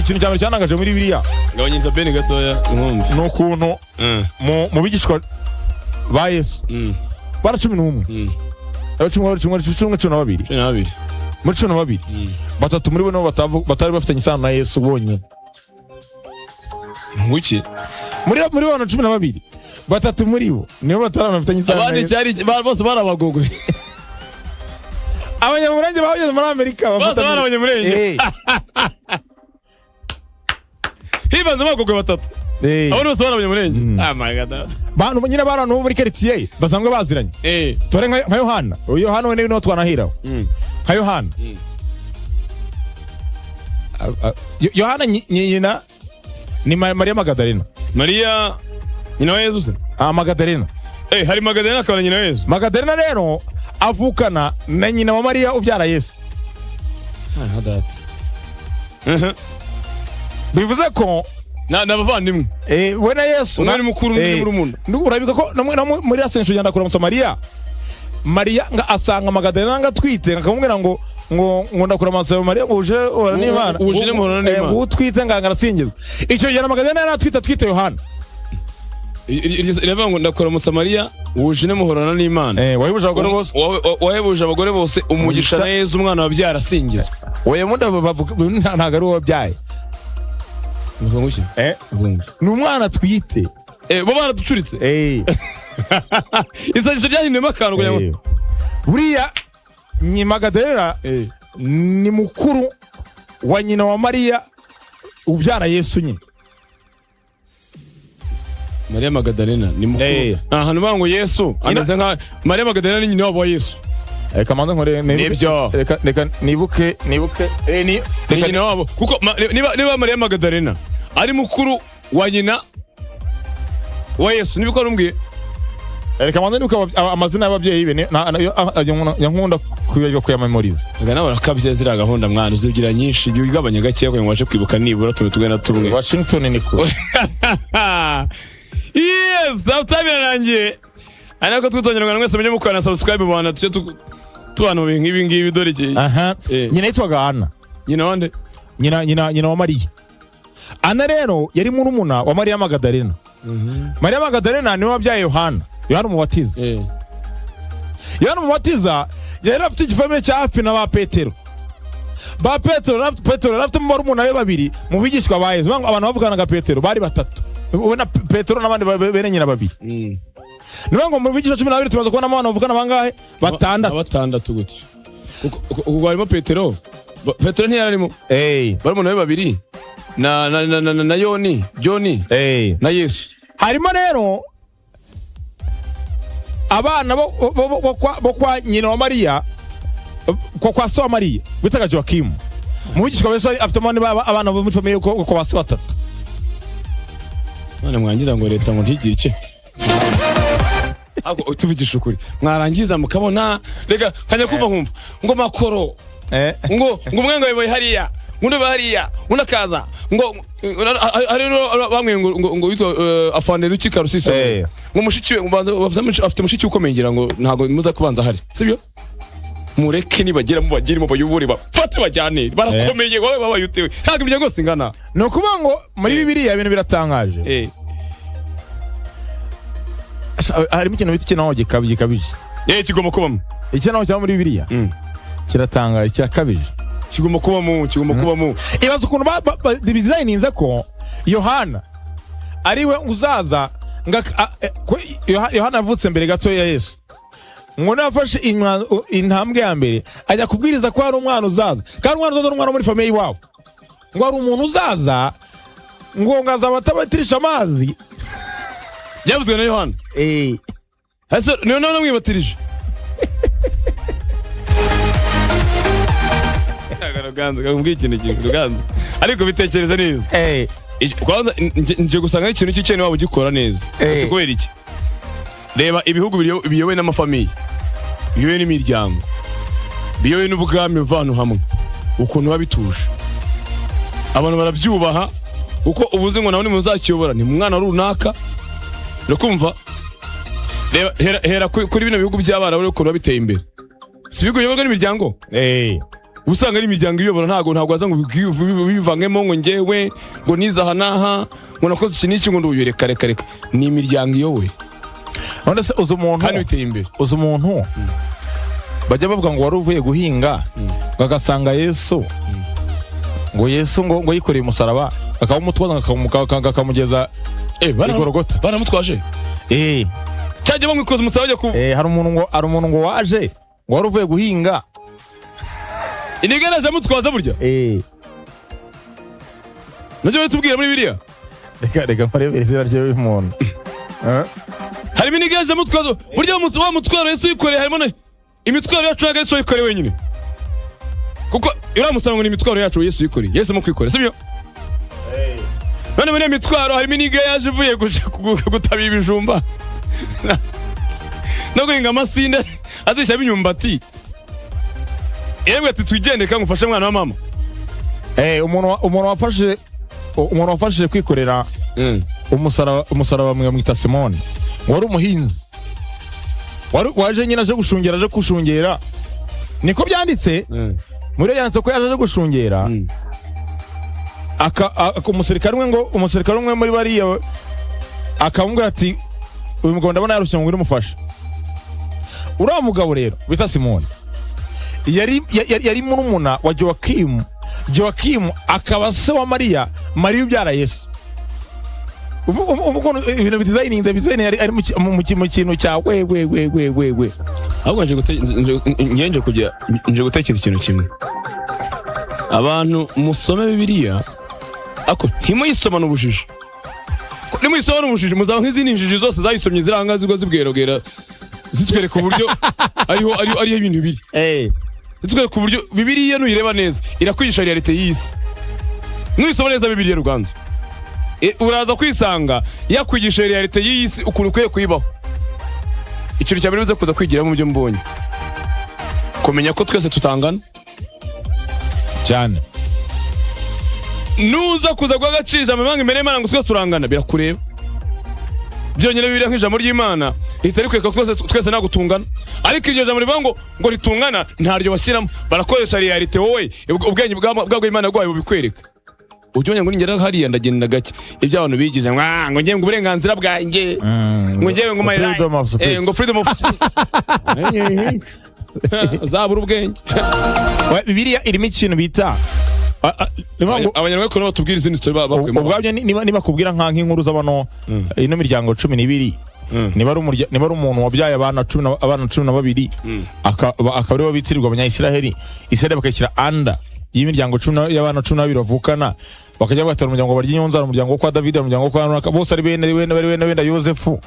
Ikintu cya mbere cyanangaje muri biriya Gabanyiriza beni gatoya nkumve. ni ukuntu mu bigishwa ba Yesu bara 11, aba cumi cumi cumi 12. 12. Muri 12, batatu muri bo nibo batari bafitanye isano na Yesu bonyine. Nguki? Muri bano 12, batatu muri bo nibo batari bafitanye isano na Abandi Yesu. cyari bose bari abagogwe. Abanyamurenge bageze muri Amerika Bose bafata bari abanyamurenge. Hibanzemo abagogwe batatu. Abandi bose bari abanyamurenge. Ah my God. Bantu nyine, bari abantu bo muri quartier basanzwe baziranye. Tore nka Yohana. Uyu Yohana we niwe twanahiraho. Nka Yohana. Yohana nyina ni Mariya Magadalena. Mariya nyina wa Yesu se? Ah, Magadalena. Hari Magadalena akaba na nyina wa Yesu. Magadalena rero avukana na nyina wa Mariya ubyara Yesu. Ah, data. Bivuze ko Na abavandimwe. We na Yesu Umwe ni mukuru, undi ni murumuna. Urabibuka ko no muri Ascension yanda kuramutsa Mariya, Mariya nga asanga Magadalena nga atwite, akamubwira ngo ndakuramutsa Mariya, ngo uje uhorana n'Imana. Uje muhorana n'Imana. Ngo utwite nga arasingizwa. Icyo gihe na Magadalena yari atwite Yohana. Iravuga ngo: "Ndakuramutsa Mariya, wuje muhorana n'Imana." Wahebuje abagore bose. Wahebuje abagore bose umugisha, Umugisha. na Yesu umwana wabyara asingizwa. Oya, mundi bavuga ntabwo ari uwo wabyaye. Bavuga ngo iki? Bavuga ngo iki? Ni umwana atwite. Bo baraducuritse. Isagisho ryahinduyemo akantu kugira ngo Buriya ni Magadalena ni mukuru wa nyina wa Mariya ubyara Yesu nyine. Mariya Magadalena ni mukuru. Ni ahantu bavuga ngo Yesu ameze nka Mariya Magadalena ni nyina wabo wa Yesu. Reka manze nkore nibuke. Nibyo. Reka nibuke ni Ni reka nyina wabo, kuko niba Mariya Magadalena ari mukuru wa nyina wa Yesu, nibiko rumbwiye. Reka manze nibuke amazina y'ababyeyi be yankunda kwibagirwa kuyamemoriza. Reka nawe urakabye ziriya gahunda mwana, uzigira nyinshi, jya ugabanya gakeya kugira ngo ubashe kwibuka nibura tube tugana tumwe. Washington ni kure. Yes, half time irarangiye, ari nako twitongera mwese mujye mukora na subscribe mu bantu tujye tubana mu bintu nk'ibi ngibi. Dore iki. Aha. Nyina yitwaga Ana. Nyina wande? Nyina wa Mariya Ana rero yari murumuna wa Mariya Magadalena. Mariya Magadalena niwe wabyaye Yohana, Yohana Umubatiza. Yohana Umubatiza yari afite igifamiliye cya hafi na ba Petero. Ba Petero Petero yari afite barumuna be babiri mu bigishwa ba Yesu. Bivuga ngo abantu bavuganaga Petero bari batatu, we na Petero n'abandi bene nyina babiri. Ni ukuvuga ngo mu bigishwa 12 tumaze kubonamo abantu bavugana bangahe? Batandatu. Batandatu gutyo, kuko harimo Petero. Petero ntiyararimo. Barumuna be babiri na Yoni Joni na Yesu. Harimo rero abana bo kwa nyina wa Mariya, kwa se wa Mariya witaga Joakimu. Mu bigishwa ba Yesu afitemo abana bo muri famille ko kwa se batatu. None mwangiza ngo leta ngo ntigire icyo. Ariko tuvugisha ukuri, mwarangiza mukabona reka nkajya kumva nkumva ngo makoro ngo umwe ngo ayoboye hariya, undi ayoboye hariya, undi akaza ngo hari bamwe ngo witwa afande Ruki Karusisi ngo mushiki we ngo afite mushiki ukomeye, ngira ngo ntabwo muza kubanza ahari, sibyo? Mureke nibagera mubagiremo, bayobore, bafate bajyane, barakomeye. Wowe babaye utewe, ntabwo imiryango yose ingana. Ni ukuvuga ngo muri Bibiliya ibintu biratangaje. Harimo ikintu bita ikinaho gikabije. Kigomba kubamo. Ikinaho cyaba muri Bibiliya kiratangaje, kirakabije. Kigomba kubamo, kigomba kubamo. Ibaza ukuntu bizayininze ko Yohana ari we uzaza ko Yohana yavutse mbere gato ya Yesu, ngo nafashe intambwe ya mbere ajya kubwiriza ko hari umwana uzaza, kandi umwana uzaza ni umwana wo muri famille iwabo, ngo hari umuntu uzaza ngo azaba atabatirisha amazi. Byavuzwe na Yohana. Ese niyo none mwibatirije? Ruganzu, kakubwira ikintu kimwe, Ruganzu, ariko bitekereza neza. Kwanza nje gusanga ari ikintu cy'ikene waba ugikora neza. Ati kubera iki? Reba ibihugu biyobowe n'amafamiye, biyobowe n'imiryango, biyobowe n'ubwami buva ahantu hamwe, ukuntu biba bituje, abantu barabyubaha, kuko ubuze ngo nawe nimuzakiyobora ni mwana runaka. Urakumva? Reba hera kuri bino bihugu by'Abarabu, ukuntu biba biteye imbere. Si ibihugu biyoborwa n'imiryango? Usanga ari imiryango iyobora, ntabwo waza ngo bivangemo ngo njyewe ngo nize aha n'aha, ngo nakoze iki n'iki, ngo nduyu. Reka, reka, reka, ni imiryango iyoboye. None se uzi umuntu Kandi biteye imbere. Uzi umuntu bajya bavuga ngo wari uvuye guhinga, ngo agasanga Yesu, ngo Yesu ngo yikoreye umusaraba, akawumutwaza, akamugeza i Gorogota. Baramutwaje? Eh. Cyajya bamwikoza umusaraba bajya ku Hari umuntu ngo waje, ngo wari uvuye guhinga. Iniga yaje amutwaza burya. Nabyo batubwira muri biriya. Reka nkurebere izina ry'uyu muntu. Eh? Harimo iniga yaje amutwaza burya. Wa mutwaro Yesu yikoreye, harimo imitwaro yacu. Ntabwo Yesu yikoreye wenyine, kuko uriya musaraba ngo ni imitwaro yacu Yesu yikoreye. Yesu mu kwikorera, sibyo? None muri iyo mitwaro harimo iniga yaje ivuye gutaba ibijumba no guhinga amasinde, azishyiramo imyumbati. Yemwe, ati twigendere kandi ngufashe, mwana wa mama. Umuntu wafashije kwikorera umusaraba mwita Simoni, ngo wari umuhinzi wari waje nyine aje gushungera, aje gushungera, niko byanditse. Muri yanditse ko yaje aje gushungera. Umusirikare umwe muri bariya akamubwira ati: "Uyu mugabo ndabona yarushye, ngo umufashe." Uriya mugabo rero bita Simoni yari murumuna wa Jowakimu, Jowakimu akaba se wa Mariya, Mariya ubyara Yesu. Ubu ukuntu ibintu bidesigninze ari mu kintu cya we we we we we we. Ahubwo nje gutekereza ikintu kimwe. Abantu musome Bibiliya, ariko ntimuyisomane ubujiji. Nimuyisomane ubujiji muzaba nk'izindi njiji zose zayisomye ziranga zigwa zibwerogera, zitwereka uburyo ariho ibintu biri, zitwereka uburyo Bibiliya nuyireba neza irakwigisha réalité y'isi. Nuyisoma neza Bibiliya, Ruganzu, uraza kwisanga yakwigisha réalité y'isi, ukuntu ukwiye kuyibaho. Ikintu cya mbere uze kuza kwigiramo mu byo mbonye, kumenya ko twese tutangana. Cyane. Nuza kuza guha agaciro ijambo rimwe imbere y'Imana ngo twese turangana, birakureba byonyine. Bibiliya nk'ijambo ry'Imana rihita rikwereka ko twese ntabwo tungana, ariko iryo jambo rivuga ngo ritungana ntaryo bashyiramo, barakoresha réalité. Wowe ubwenge bwabwo Imana yaguhaye bubikwereka. Ujya umenya ngo ningera hariya ndagenda gake. Ibyo abantu bigize ngo ngo ngewe ngo uburenganzira bwanjye, ngo ngewe ngo my right. Freedom of speech. Ngo freedom of speech, zabura ubwenge. Bibiliya irimo ikintu bita ni ukuvuga ngo Abanyarwanda batubwira izindi story bakuyemo. Ubwabyo niba kubwira nk'inkuru z'abano ino miryango 12, niba ari umuntu wabyaye abana 12, akaba aribo bitirirwa Abanyayisiraheli, Isiraheli bakayishyira under y'imiryango y'abana 12 bavukana, bakajya batara umuryango wa Baryinyonza, umuryango wo kwa David, umuryango wo kwa runaka, bose ari bene bene bene bene Yosefu.